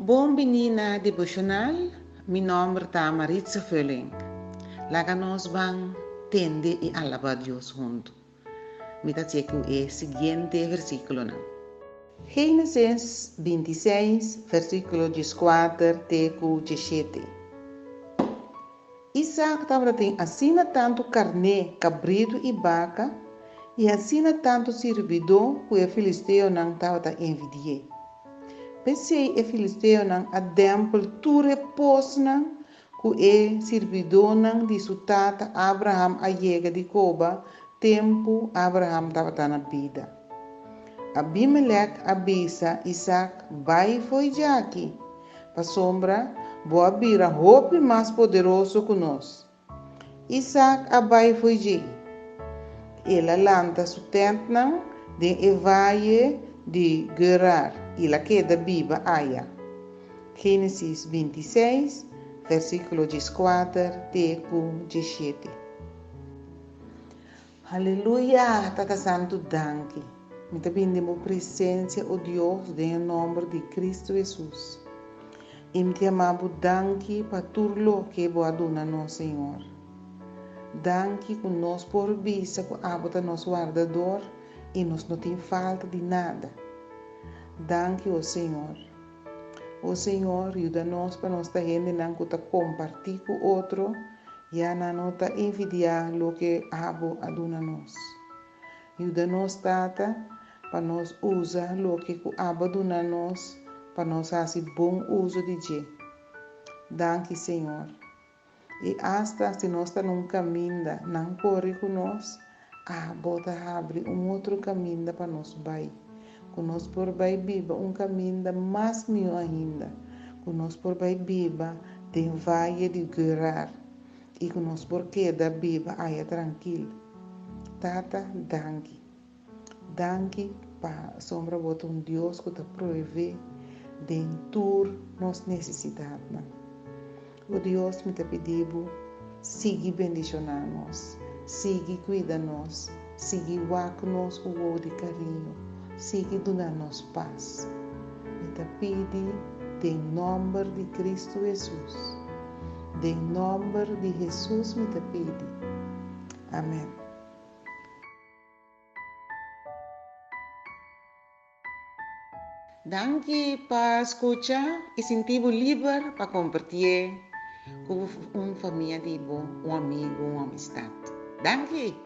Bon bini na devocional, mi nomber ta Maritza Vulling. Laga nos ban tende y alaba Dios hunto. Mi ta check e siguiente versiculonan. Génesis 26, versículo 14 te ku 17. Isaac tabatin asina tantu karné, kabritu i baka, i asina tantu sirbidó ku e filisteonan tabata envidi'é. P'esei e filisteonan a dèmpel tur e posnan ku e sirbidónan di su tata Abraham a yega di koba tempu Abraham tabata na bida. Abimelek a bisa Isaac, Bai fo'i djaki, pasobra bo a bira hopi mas poderoso ku nos. Isaac a bai fo'i dje. El a lanta su tèntnan den e vaye di Gerar i el a keda biba aya. Génesis 26, versíkulo 14 te ku 17. Aleluya! Tata Santu, danki. Mi ta bini den bo presensia, o Dios, den e nòmber di Kristu Hesus. I mi ta yama bo danki pa tur loke bo a duna nos, Señor. Danki ku nos por bisa ku abo ta nos wardador i nos no tin falta di nada. Danki, o Señor. O Señor, yuda nos pa nos ta hendenan ku ta kompartí ku otro, ya nan no ta envidiá loke abo a duna nos. Yuda nos, Tata, pa nos usa loke ku abo a duna nos pa nos hasi bon uso di dje. Danki, Señor. I asta si nos ta na un kaminda nan kore ku nos, abo ta habri un otro kaminda pa nos bai, ku nos por bai biba un kaminda mas mihó ainda, ku nos por bai biba den vaye di Gerar i ku nos por keda biba aya trankil. Tata, danki. Danki pasobra bo ta un Dios ku ta proveé den tur nos nesesidatnan. O Dios, mi ta pidi bo, sigui bendishoná nos, sigui kuida nos, sigui wak nos ku wowo di kariño, sigui duna nos pas. Mi ta pidi den nòmber di Kristu Hesus. Den nòmber di Hesus mi ta pidi. Amèn. Danki pa skucha i sinti bo liber pa kompartié ku un famia di bo, un amigu, un amistat. Danki!